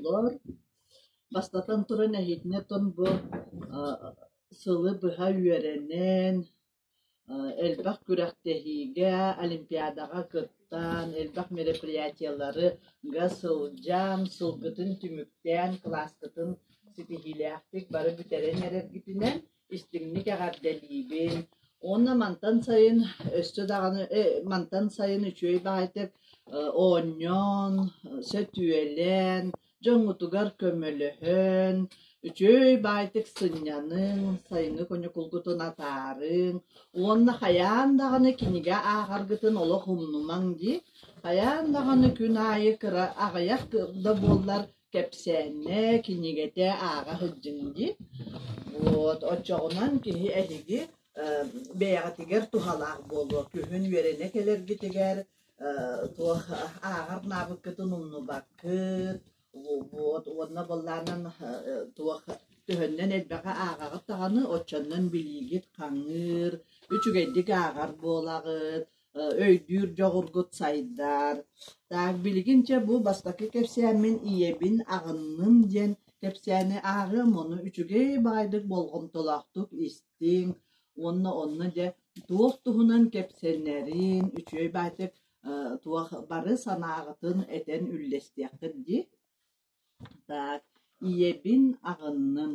Оҕолор, бастатан туран, эһиитинэ оттон бу сылы быһа үөрэнэн, элбэх күрэхтэһиигэ, олимпиадаҕа кыттан, элбэх мероприятиеларга сылдьан, сылгытын түмүктээн, кылааскытын ситиһиилээхтик бары бүтэрэн эрэргитинэн истиҥник эҕэрдэлиибин. Уонна мантан сайын өссө даҕаны мантан сайын үчүгэй баҕайытык оонньоон, сөтүөлээн, дьоҥҥутугар көмөлөһөн, үчүгэй баҕайытык сынньаныҥ, сайыҥҥы каникулгутун атаарыҥ уонна хайаан даҕаны кинигэ ааҕаргытын олох умнумаҥ дии. Хайаан даҕаны күн аайы кыра аҕыйах да буоллар кэпсээннэ, кинигэтэ ааҕа сылдьыҥ дии. Вот, оччоҕунан киһи эһиги бэйэҕитигэр туһалаах буолуо. Күһүн үөрэнэ кэлэргитигэр туох ааҕар наабыккытын умнубаккыт, вот, уонна былаанан туох төһөннөн элбэҕи ааҕаҕыт даҕаны, оччоннон билиигит хаҥыыр, үчүгэйдик ааҕар буолаҕыт, өйдүүр дьоҕургут сайдар. Так, билигин чэ бу бастакы кэпсээммин ийэбин аҕынным диэн кэпсээни ааҕыам, ону үчүгэй баҕайытык болҕомтолоохтук истиҥ уонна онно дьэ туох туһунан кэпсэнэрин үчүгэй баҕайытык туох бары санааҕытын этэн үллэстиэххит дии. Так, ийэбин аҕынным.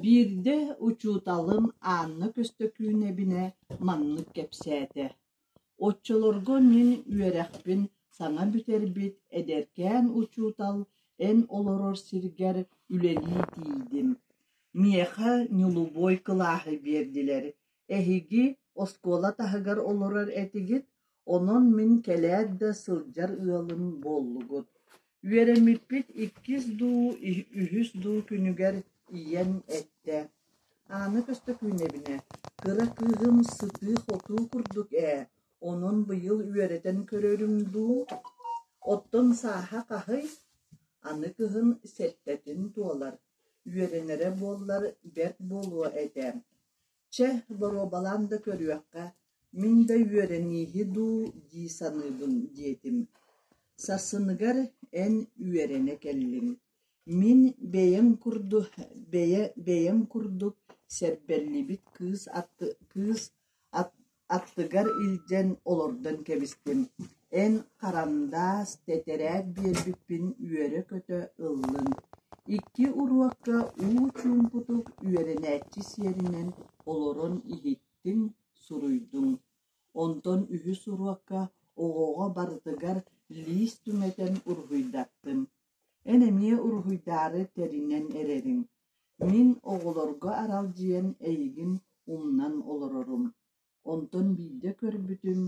Биирдэ учууталым Анна Көстөкүүнэбинэ маннык кэпсээтэ: «Оччолорго мин үөрэхпин саҥа бүтэрбит эдэркээн учуутал эн олорор сиргэр үлэлии тиийдим. Миэхэ ньулубуой кылааһы биэрдилэр. Эһиги оскуола таһыгар олорор этигит, онон мин кэлээт да сылдьар ыалым буоллугут. Үөрэммиппит иккис дуу, үһүс дуу күнүгэр ийэм эттэ: «Аана Көстөкүүнэбинэ, кыра кыыһым сытыы-хотуу курдук ээ, онон быйыл үөрэтэн көрөрүм дуу, оттон сааһа хаһый? Аны кыһын сэттэтин туолар, үөрэнэрэ буоллар бэрт буолуо этэ. Чэ, боруобалаан да көрүөххэ, мин да үөрэнииһи дуу дии саныыбын» диэтим. Сарсыныгар эн үөрэнэ кэллиҥ. Мин бэйэм курдук бэйэ бэйэм курдук сэрбэллибит кыыс кыыс аттыгар илдьэн олордон кэбистим. Эн харандаас, тэтэрээт биэрбиппин үөрэ-көтө ыллыҥ. Икки уруокка уу чуумпутук үөрэнээччи сиэринэн олорон иһиттиҥ, суруйдуҥ. Онтон үһүс уруокка оҕоҕо барытыгар лиис түҥэтэн уруһуйдаттым. Эн эмиэ уруһуйдаары тэринэн эрэриҥ. Мин оҕолорго аралдьыйан эйигин умнан олорорум. Онтон биирдэ көрбүтүм,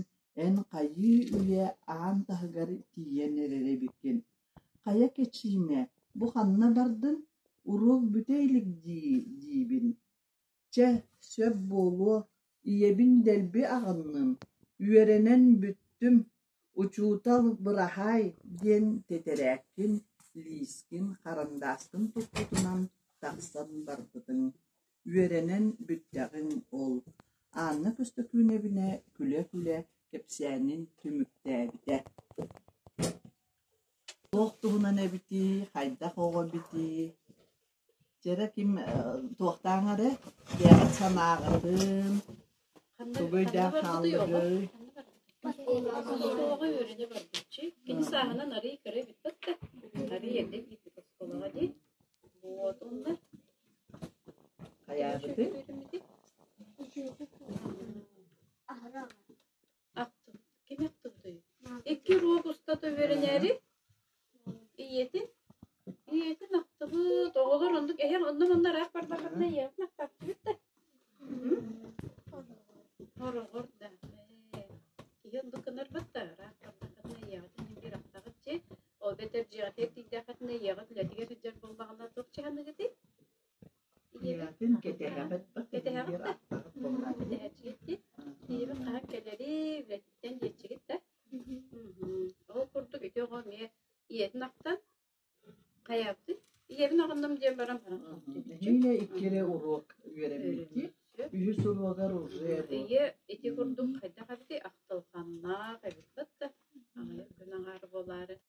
эн хайыы-үйэ аан таһыгар тиийэн эрэр эбиккин. Хайа Кэчиимэ, бу ханна бардыҥ? Уруок бүтэ илик дии диибин. Чэ, сөп буолуо, ийэбин дэлби аҕынным, үөрэнэн бүттүм, учуутал быраһаай диэн тэтэрээккин, лиискин, харандааскын туппутунан тахсан барбытыҥ. Үөрэнэн бүттэҕиҥ ол, Анна Көстөкүүнэбинэ күлэ-күлэ кэпсээнин түмүктээбитэ. Туох туһунан эбитий, хайдах оҕо эбитий? Дьэ эрэ ким туохтааҥ эрэ бэйэҕит санааҕытын, Ханна тугу ханна өйдөөн барбытый оҕо? хааллыгый? Ханна барбытый? Оскуолаҕа үөрэнэ барбытчы. Кини сааһынан арыый кыра эбит да, арыый эрдэ киирбит оскуолаҕа дии. Вот онно Хайаабытый? үөрэммитий? Ахтыбыт. Ким ахтыбытый? Икки уруок устата үөрэнээри ийэтин ийэтин ахтыбыт. Оҕолор оннук эһэм онно-манна ыраах бардаххытына ийэҕитин ахтаахтыбыт да. Хороҕор да ээ, киһи оннук гынарбат да, ыраах бардаххытына ийэҕитин биир ахтаҕыт дьиэ, ол эбэтэр дьиэҕитигэр тиийдэххитинэ ийэҕит үлэтигэр сылдьар буоллаҕына туох дьаһаныгытый? Ийэҕитин кэтэһэҕит да, Кэтэһэҕит биир да? ахтаҕыт буоллаҕа дии. Кэтэһээччигит дии. Ийэбит хаһан кэлэрий, үлэтиттэн диэччигит да. Ол курдук ити оҕо эмиэ ийэтин ахтан Хайаабытый? Ийэбин аҕынным диэн баран баран Нэһиилэ икки эрэ уруок үөрэммит дии. Үһүс уруогар уже Ийэ ити курдук хайдах эбитий ахтылҕаннаах эбит да аҕыйах күн аҥаара буолаары.